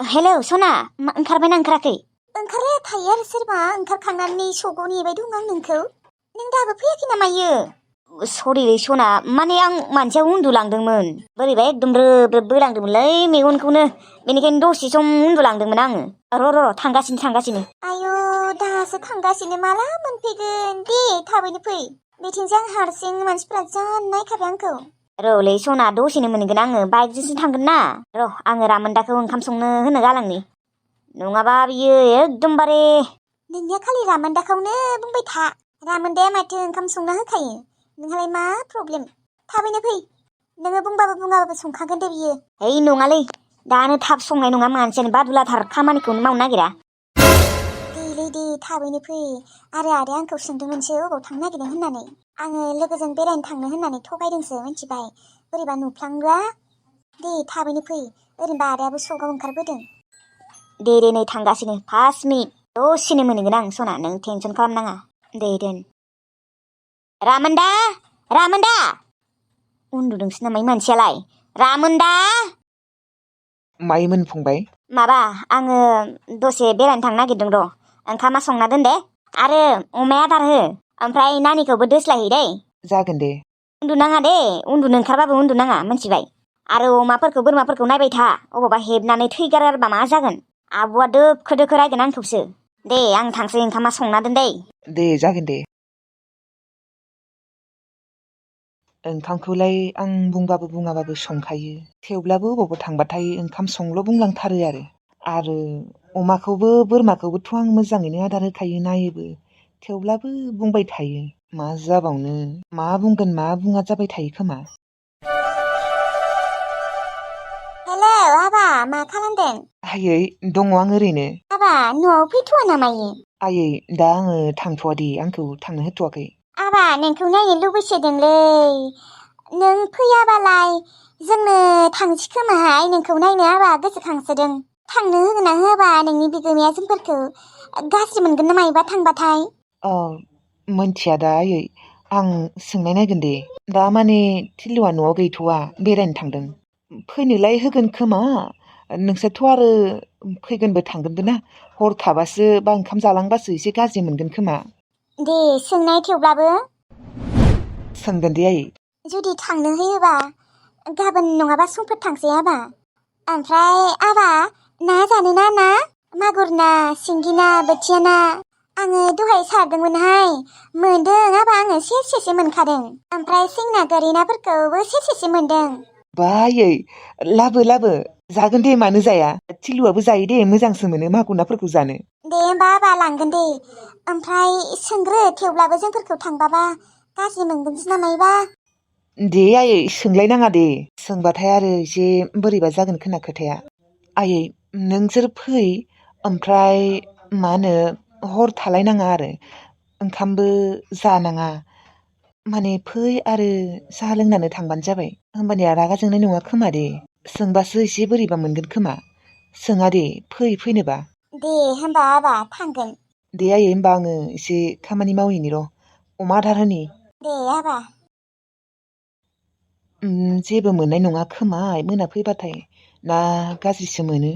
Hello सना ओंखारबायना ओंखाराखै? ओंखारलाया थायो आरो सोरबा ओंखारखांनानै सगाव नेबाय दं आं नोंखौ। नों दाबो फैयाखै ना मायो? सरिलै सना माने आं मानसिया उन्दुलांदोंमोन बोरैबा एकदम रोब रोब बोलांदोंमोनलै मेगनखौनो बेनिखायनो दसे सम उन्दुलांदोंमोन आङो। र' थांगासिनो। आयु दासो थांगासिनो माला मोनफैगोन दे थाबैनो फै। बेथिंजाय आं हारसिं मानसिफ्रा जा नायखाबाय आंखौ। र'लै सना दसेनो मोनगोन आङो बाइकजोंसो थांगोन ना। र' आङो रामोनदाखौ ओंखाम संनो होनो गालांनि नङाबा बियो एकदमबारे। नोंनिया खालि रामोनदाखौनो बुंबाय था। रामोनदाया माथो ओंखाम संना होखायो। नोंहालाय मा प्रब्लेम? थाबैनो फै। नोङो बुंबाबो बुङाबाबो संखागोन दे बियो। है नङालै दानो थाब संनाय नङा मानसियानो बादुलाथार खामानिखौनो मावनो नागिरा। देलै दे थाबैनो फै। आरो आदाया आंखौ सोंदोंमोनसो अबाव थांनो नागिरदों होननानै। आङो लोगोजों बेरायनो थांनो होननानै थगायदोंसो मिथिबाय। बोरैबा नुफ्लांब्ला। दे थाबैनो फै। ओरैनोबा आदायाबो सगाव ओंखारबोदों। दे नै थांगासिनो 5 मिनिट दसेनो मोनहैगोन आं सना नों टेनसन खालामनाङा। दे दोन। रामोनदा उन्दुदोंसो नामा इ मानसियालाय? रामोनदा मायोमोन फंबाय? माबा आङो दसे बेरायनो थांनो नागिरदों र'। ओंखामा संना दोन दे आरो अमाया आदार हो ओमफ्राय नानिखौबो दोस्लायहै दै। जागोन दे। उन्दुनाङा दे उन्दुनो ओंखारबाबो उन्दुनाङा मिथिबाय। आरो अमाफोरखौ बोरमाफोरखौ नायबाय था अबावबा हेबनानै थैगारबा मा जागोन। आब'आ दोखो रायगोन आंखौसो। दे आं थांसै ओंखामा संना दोन दै। दे जागोन दे। ओंखामखौलाय आं बुंबाबो बुङाबाबो संखायो। थेवब्लाबो अबावबा थांबाथाय ओंखाम संल' बुंलांथारो आरो अमाखौबो बोरमाखौबोथ' आं मोजाङैनो आदार होखायो नायोबो। थेवब्लाबो बुंबाय थायो। मा जाबावनो मा बुंगोन मा बुङा जाबाय थायो खोमा। हेलौ आबा मा खालामदों? आयै दङ आं ओरैनो। आबा न'आव फैथ'वा नामायो? आयै दा आङो थांथ'वा दे आंखौ थांनो होथ'वाखै। आबा नोंखौ नायनो लुबैसोदोंलै। नों फैयाबालाय जोंनो थांसै खोमाहाय नोंखौ नायनो आबा गोसोखांसोदों। थांनो होगोन ना होआबा नोंनि बिगोमाया जोंफोरखौ गाज्रि मोनगोन ना मायोबा थांबाथाय? मोनथिया दा आयै आं सोंनाय नायगोन दे। दा माने थिलिवा न'आव गैथ'वा बेरायनो थांदों। फैनोलाय होगोन खोमा। नोंसोरथ' आरो फैगोनबो थांगोनबो ना। हर थाबासो बा ओंखाम जालांबासो एसे गाज्रि मोनगोन खोमा। दे सोंनाय थेवब्लाबो। सोंगोन दे आयै। जुदि थांनो होयोबा गाबोन नङाबा समफोर थांसै आबा। ओमफ्राय आबा ना जानोना ना? मागुर ना, सिंगि ना, बोथिया ना? आङो दहाय सारदोंमोनहाय मोनदों आबा आङो सेरसेसो मोनखादों। ओमफ्राय सेंना गोरि नाफोरखौबो सेरसेसो मोनदों। बा आयै लाबो जागोन दे मानो जाया। थिलुआबो जायो दे मोजांसो मोनो मागुर नाफोरखौ जानो। दे होमबा आबा लांगोन दे। ओमफ्राय सोंग्रो थेवब्लाबो जोंफोरखौ थांबाबा गाज्रि मोनगोनसो ना मायोबा। दे आयै सोंलायनाङा दे। सोंबाथाय आरो एसे बोरैबा जागोन खोना खोथाया। आयै नोंसोर फै ओमफ्राय मा होनो हर थालायनाङा आरो ओंखामबो जानाङा। माने फै आरो साहा लोंनानै थांबानो जाबाय। होमबानिया रागा जोंनाय नङा खोमा दे। सोंबासो एसे बोरैबा मोनगोन खोमा। सोङा दे फैनोबा। दे होमबा आबा थांगोन। दे आयै होमबा आङो एसे खामानि मावहैनि र'। अमा आदार होनि। दे आबा। जेबो मोननाय नङा खोमा मोना फैबाथाय ना गाज्रिसो मोनो।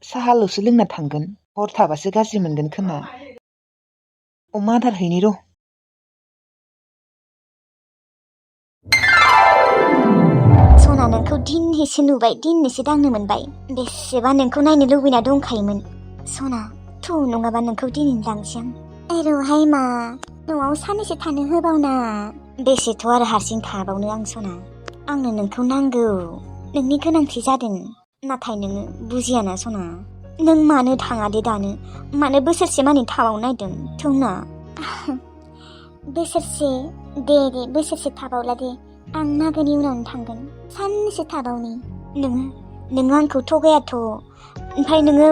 साहाल'सो लोंना थांगोन। हर थाबासो गाज्रि मोनगोन खोमा। अमा आदार हैनि र'। सना नोंखौ दिनैसो नुबाय दिनैसो दांनो मोनबाय। बेसेबा नोंखौ नायनो लुबैना दंखायोमोन। सना थु नङाबा नोंखौ दिनैनो लांसै आं। एर'हाय मा न'आव साननैसो थानो होबावना। बेसेथ' आरो हारसिं थाबावनो आं सना। आंनो नोंखौ नांगौ। नोंनि गोनांथि जादों। नाथाय नोङो बुजियाना सना। नों मानो थाङा दे दानो? मानो बोसोरसे मानि थाबावनो नायदों थौना? बोसोरसे दे बोसोरसे थाबावला दे। आं मागोनि उनावनो थांगोन। साननैसो थाबावनि। नोङो आंखौ थगायाथ'। ओमफ्राय नोङो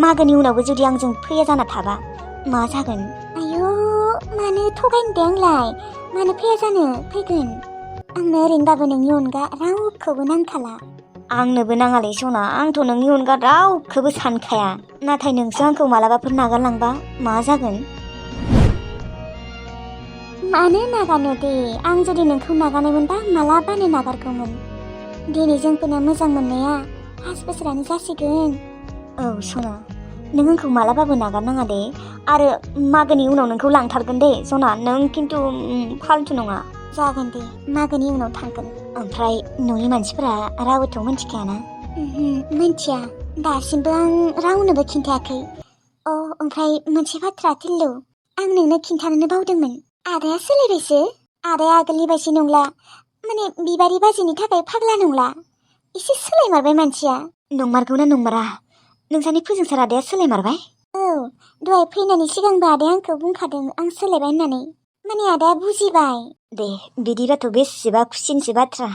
मागोनि उनावबो जुदि आंजों फैया जाना थाबा मा जागोन? आयु मानो थगायनो दे आंलाय? मानो फैया जानो? फैगोन। आंनो ओरैनोबाबो नोंनि अनगा रावखौबो नांखाला। आंनोबो नाङालै सना। आंथ' नोंनि अनगा रावखौबो सानखाया। नाथाय नोंसो आंखौ मालाबाफोर नागारलांबा मा जागोन? मानो नागारनो दे? आं जुदि नोंखौ नागारनायमोनबा मालाबानो नागारगौमोन। दिनै जोंफोरना मोजां मोननाया 5 बोसोरानो जासिगोन। औ सना, नों आंखौ मालाबाबो नागारनाङा दे। आरो मागोनि उनाव नोंखौ लांथारगोन दे सना। नों खिन्थु फाल्थु नङा। जागोन दे, मागोनि उनाव थांगोन। ओमफ्राय न'नि मानसिफोरा रावबोथ' मिन्थिखायाना? मिन्थिया, दासिमबो आं रावनोबो खिन्थायाखै। ओमफ्राय मोनसे बाथ्रा टिल्लु, आं नोंनो खिन्थानोनो बावदोंमोन। आदाया सोलायबायसो। आदाया आगोलनि बायदि नंला, माने बिबारि बाजिनि थाखाय फाग्ला नंला। एसे सोलायमारबाय मानसिया। नंमारगौना नंमारा? नोंसानि फोजोंसार आदाया सोलायमारबाय? औ, दहाय फैनायनि सिगांबो आदाया आंखौ बुंखादों आं सोलायबाय होननानै। माने आदाया बुजिबाय। दे, बिदिबाथ' बेसेबा खुसिनिसो बाथ्रा।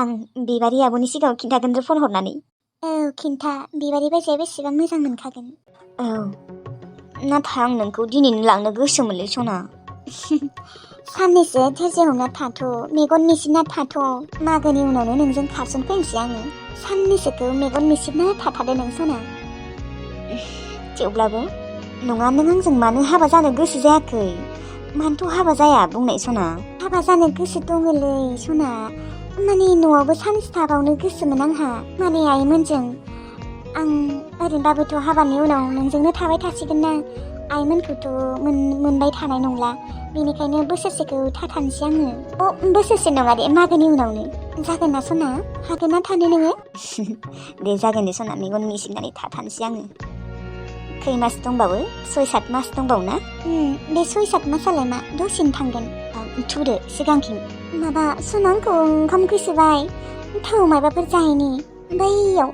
आं बिबारि आब'नि सिगाङाव खिन्थागोन र' फन हरनानै। औ खिन्था, बिबारि बाजिया बेसेबां मोजां मोनखागोन। औ, नाथाय आं नोंखौ दिनैनो लांनो गोसोमोनलै सना। साननैसो धैर्य हमना थाथ', मेगन मिसिबना थाथ'। मागोनि उनावनो नोंजों खारसनफैनोसै आङो। साननैसोखौ मेगन मिसिबना थाथारदो नों सना। थेवब्लाबो नङा, नों आंजों मानो हाबा जानो गोसो जायाखै? मानोथ' हाबा जाया बुंनाय सना? हाबा जानो गोसो दङलै सना। माने न'आवबो सानैसो थाबावनो गोसोमोन आंहा, माने आइमोनजों। आं ओरैनोबाबोथ' हाबानि उनाव नोंजोंनो थाबाय थासिगोन ना। आइमोनखौथ' मोनबाय थानाय नंला। बेनिखायनो बोसोरसेखौ थाथारनोसै आङो। बोसोरसे नङा दे, मागोनि उनावनो। जागोन ना सना? हागोन ना थानो नोङो? दे जागोन दे सना, मेगन मिसिबनानै थाथारनोसै आङो। खै मास दंबावो? 6-7 मास दंबावो ना? बे 6-7 मासालाय मा दसेनो थांगोन। थुदो सिगांथिं। माबा सना, आंखौ ओंखाम गोसोबाय। थाव माबाफोर जाहैनि। बैयाव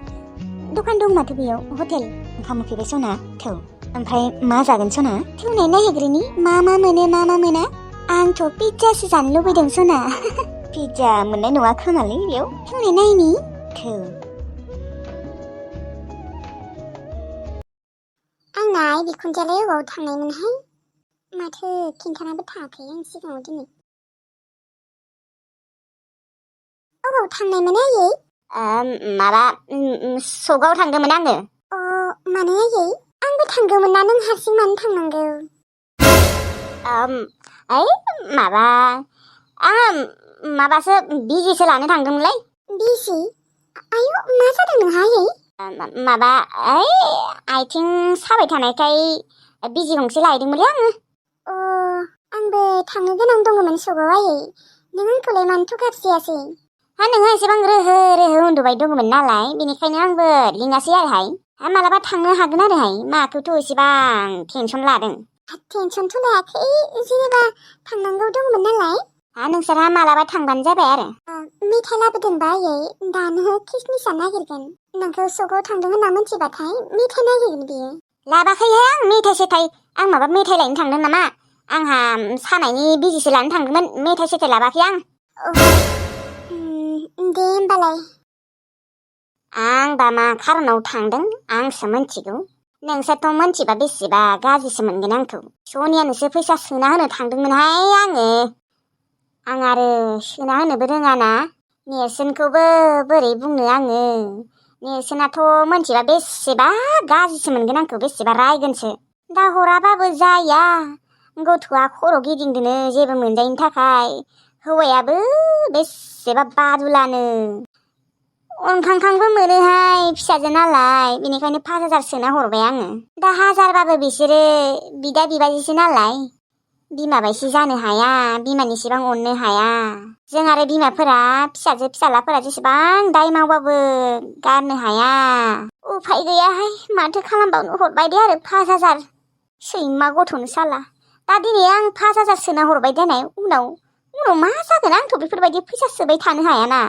दखान दं माथो, बेयाव हटेल। ओंखाम उखैबाय सना? थौ। ओमफ्राय मा जागोन सना? थौनाय नायहैग्रोनि मा मा मोनो मा मा मोना। आंथ' पिज्जासो जानो लुबैदों सना। पिज्जा मोननाय नङा खोमालै बेयाव। थौनाय नायनि। थौ। आंना आइ बिखुनजोआलाय अबाव थांनायमोनहाय? माथो खिन्थानाबो थायाखै आं सिगाङाव दिनै। अबाव थांनायमोन आयै? माबा सकआव थांदोंमोन आङो। मानो आयै? आंबो थांगौमोन ना, नों हारसिं मानो थांनांगौ? माबा आङो माबासो बिजिसो लानो थांदोंमोनलै। बिजि? आयु, मा जादों नोंहा आयै? माबा आथिं साबाय थानायखाय बिजि गंसे लायदोंमोनलै आङो। आंबो थांनो गोनां दङमोन सकआव आयै। नों आंखौलाय मानोथो गाबज्रियासै? नोङो एसेबां रोहो रोहो उन्दुबाय दङमोन नालाय, बेनिखायनो आंबो लिङासै आरोहाय। मालाबा थांनो हागोन आरोहाय, माखौथ' एसेबां टेनसन लादों। टेनसनथ' लायाखै, जेनेबा थांनांगौ दंमोन नालाय। नोंसोरहा मालाबा थांबानो जाबाय आरो। मेथाइ लाबोदोंबा आयै, दानो किसमिसआ नागिरगोन। नोंखौ सकआव थांदों होनना मिथिबाथाय मेथाइ नागिरगोन बियो। लाबाखैहाय आं मेथाइ सेथाइ। आं माबा मेथाइ लायनो थांदों नामा? आंहा सानायनि बिजिसो लानो थांदोंमोन, मेथाइ सेथाइ लाबाखै आं। दे होमबालाय। आंबा मा खारनाव थांदों आंसो मिथिगौ। नोंसोरथ' मिथिबा बेसेबा गाज्रिसो मोनगोन आंखौ। सनियानोसो फैसा सोना होनो थांदोंमोनहाय आङो। आं आरो सोना होनोबो रोङाना। नेरसोनखौबो बोरै बुंनो आङो। नेरसोनाथ' मिथिबा बेसेबा गाज्रिसो मोनगोन आंखौ, बेसेबा रायगोनसो। दा हराबाबो जाया, गथ'आ खर' गिदिंदोनो जेबो मोनजायैनि थाखाय। हौवायाबो बेसेबा बादुलानो। अनखांखांबो मोनोहाय फिसाजो नालाय, बेनिखायनो 5,000 सोना हरबाय आङो। दा 1000बाबो बिसोरो बिदा बिबाजैसो नालाय, बिमा बायदि जानो हाया, बिमानि इसेबां अननो हाया। जों आरो बिमाफोरा फिसाजो फिसालाफोरा जेसेबां दाय मावबाबो गारनो हाया। उफाय गैयाहाय, माथो खालामबावनो हरबाय दे आरो 5,000। सैमा गथ'नो साला। दा दिनै आं 5,000 सोना हरबाय देनाय, उनाव मा जागोन? आंथ' बेफोरबायदि फैसा सोबाय थानो हायाना,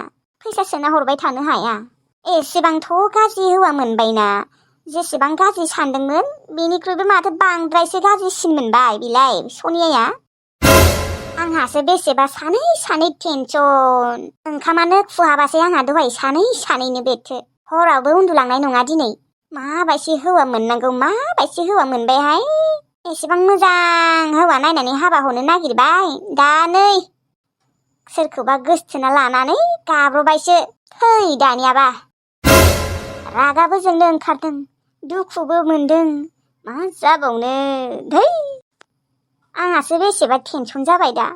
फैसा सोना हरबाय थानो हाया। एसेबांथ' गाज्रि हौवा मोनबायना, जेसेबां गाज्रि सानदोंमोन बेनिख्रुइबो माथो बांद्रायसो गाज्रिसिन मोनबाय बिलाय सनियाया। आंहासो बेसेबा सानै सानै टेनसन। ओंखामानो खुहाबासै आंहा दहाय सानै सानैनो बेथो। हरावबो उन्दुलांनाय नङा दिनै। माबायदि हौवा मोननांगौ, माबायदि हौवा मोनबायहाय। एसेबां मोजां हौवा नायनानै हाबा हरनो नागिरबाय, दा नै सोरखौबा गोसथोना लानानै गाब्र'बायसो। थै दानियाबा रागाबो जोंनो ओंखारदों, दुखुबो मोनदों। मा जाबावनो, धै आंहासो बेसेबा टेनसन जाबाय दा।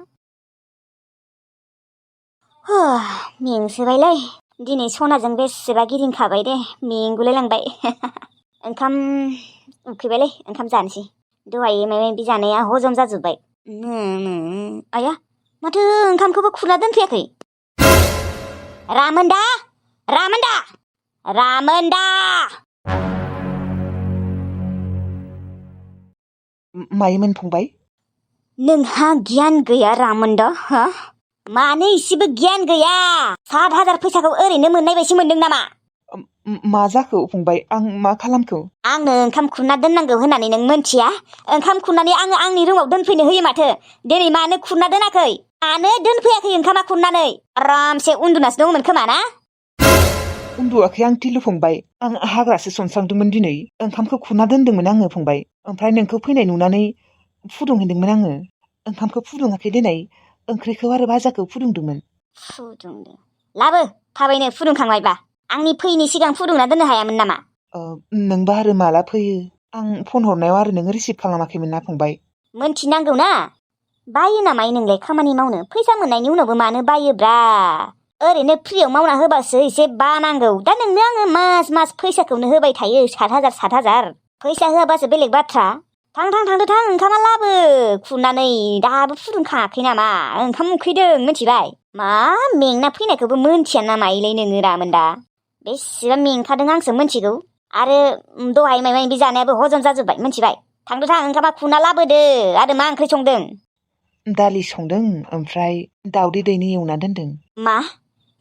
मेंसोबायलै। दिनै सनाजों बेसेबा गिदिंखाबाय दे मेंगुलायलांबाय ओंखाम उखैबायलै ओंखाम जानोसै दहाय माबा जानाया हजम जाजोब्बाय आया माथो ओंखामखौबो खुरना दोनफैयाखै रामोनदा रामोनदा रामोनदा मायोमोन फंबाय? नोंहा गियान गैया रामोनदा हा मानो इसेबो गियान गैया 7,000 फैसाखौ ओरैनो मोननाय बायदि मोनदों नामा? मा जाखो फंबाय? आं मा खालामखो? आंनो ओंखाम खुरना दोननांगौ होननानै नों मोनथिया? ओंखाम खुरनानै आङो आंनि रुमाव दोनफैनो होयो माथो दिनै मानो खुरना दोनाखै? मानो दोनफैयाखै ओंखामा खुरनानै? आरामसे उन्दुनासो दंमोन खोमा ना? उन्दुवाखै आं टिलु फंबाय। आं हाग्रासो सनस्रांदोंमोन दिनै। ओंखामखौ खुरना दोनदोंमोन आङो फंबाय। ओमफ्राय नोंखौ फैनाय नुनानै फुदुंहैदोंमोन आङो। ओंखामखौ फुदुङाखै दिनै ओंख्रिखौ आरो भाजाखौ फुदुंदोंमोन। फुदुंदों लाबो थाबैनो फुदुंखांबायबा आंनि फैयैनि सिगां फुदुंना दोननो हायामोन नामा? नोंबा आरो माला फैयो? आं फन हरनायाव आरो नोङो रिसिभ खालामाखैमोन ना फंबाय। मोनथिनांगौ ना बायो नामाय नोंलाय खामानि मावनो? फैसा मोननायनि उनावबो मानो बायोब्रा? ओरैनो फ्रियाव मावना होबासो एसे बानांगौ। दा नोंनो आङो मास मास फैसाखौनो होबाय थायो 7,000 फैसा होआबासो बेलेग बाथ्रा। थांदो थां ओंखामा लाबो खुरनानै दाबो फुदुंखाङाखै नामा? ओंखाम उखैदों मिथिबाय? मा मेंना फैनायखौबो मोनथिया नामा इलाय नोङो रामोनदा? बेसेबा मेंखादों आंसो मिथिगौ। आरो दहाय माबा जानायाबो हजम जाजोब्बाय मिथिबाय? थांदो थां ओंखामा खुरना लाबोदो। आरो मा ओंख्रि संदों? दालि संदों ओमफ्राय दाउदै दैनै एवना दोनदों। मा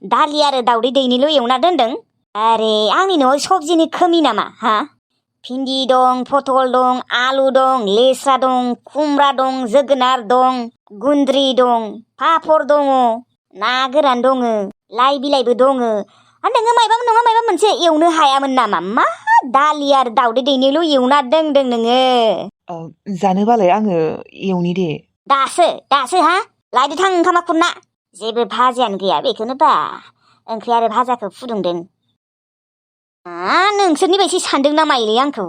दालि आरो दाउदै दैनैल' एवना दोनदों? आरे आंनि न'आव सबजिनि खोमि नामा हा? भिन्दि दं, पटल दं, आलु दं, लेस्रा दं, खुमब्रा दं, जोगोनार दं, गुन्द्रि दं, पापर दङ, ना गोरान दङ, लाइ बिलाइबो दङ। नोङो मायबा नङा मायबा मोनसे एवनो हायामोन नामा? मा दालि आरो दाउदै दैनैल' एवना दोनदों नोङो? जानोबालाय आङो एवनि दे। दासो हा? लायदो थां ओंखामा खुरना। जेबो भाजायानो गैया बेखौनो बा ओंख्रि आरो भाजाखौ फुदुंदों। नोंसोरनि बायदि सानदों ना माइलै आंखौ?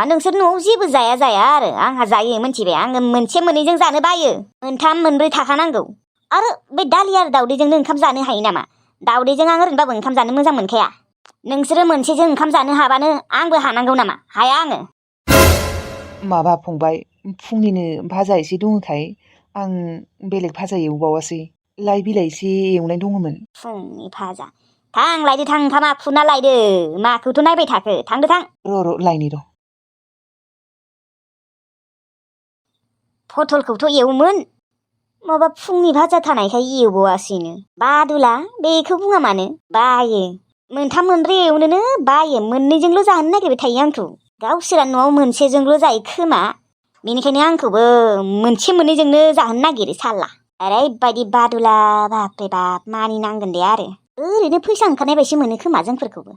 नोंसोर न'आव जेबो जाया आरो आंहा जायो मिथिबाय? आङो मोनसे मोननैजों जानो बायो। 3, 4 थाखानांगौ। आरो बे दालि आरो दाउदैजोंनो ओंखाम जानो हायो नामा? दाउदैजों आं ओरैनोबाबो ओंखाम जानो मोजां मोनखाया। नोंसोरो मोनसेजों ओंखाम जानो हाबानो आंबो हानांगौ नामा? हाया आङो। माबा फंबाय फुंनिनो भाजा एसे दङखाय आं बेलेग भाजा एवबावासै। लाइ बिलाइ एसे एवनाय दङमोन। फुंनि भाजा थां लायदो थां ओंखामा खुरना लायदो। माखौथ' नायबाय थाखो? थांदो थां। र' लायनि र'। पटलखौथ' एवोमोन माबा फुंनि भाजा थानायखाय एवबावासैनो। बादुला बेखौ बुङा मानो? बायो 3, 4 एवनोनो बायो। मोननैजोंल' जाहोनो नागिरबाय थायो आंखौ। गावसोरा न'आव मोनसेजोंल' जायो खोमा बेनिखायनो आंखौबो मोनसे मोननैजोंनो जाहोनो नागिरो साला। ओरैबायदि बादुला बाप रे बाप मानिनांगोन दे। आरो ओरैनो फैसा ओंखारनाय बायदि मोनो खोमा जोंफोरखौबो।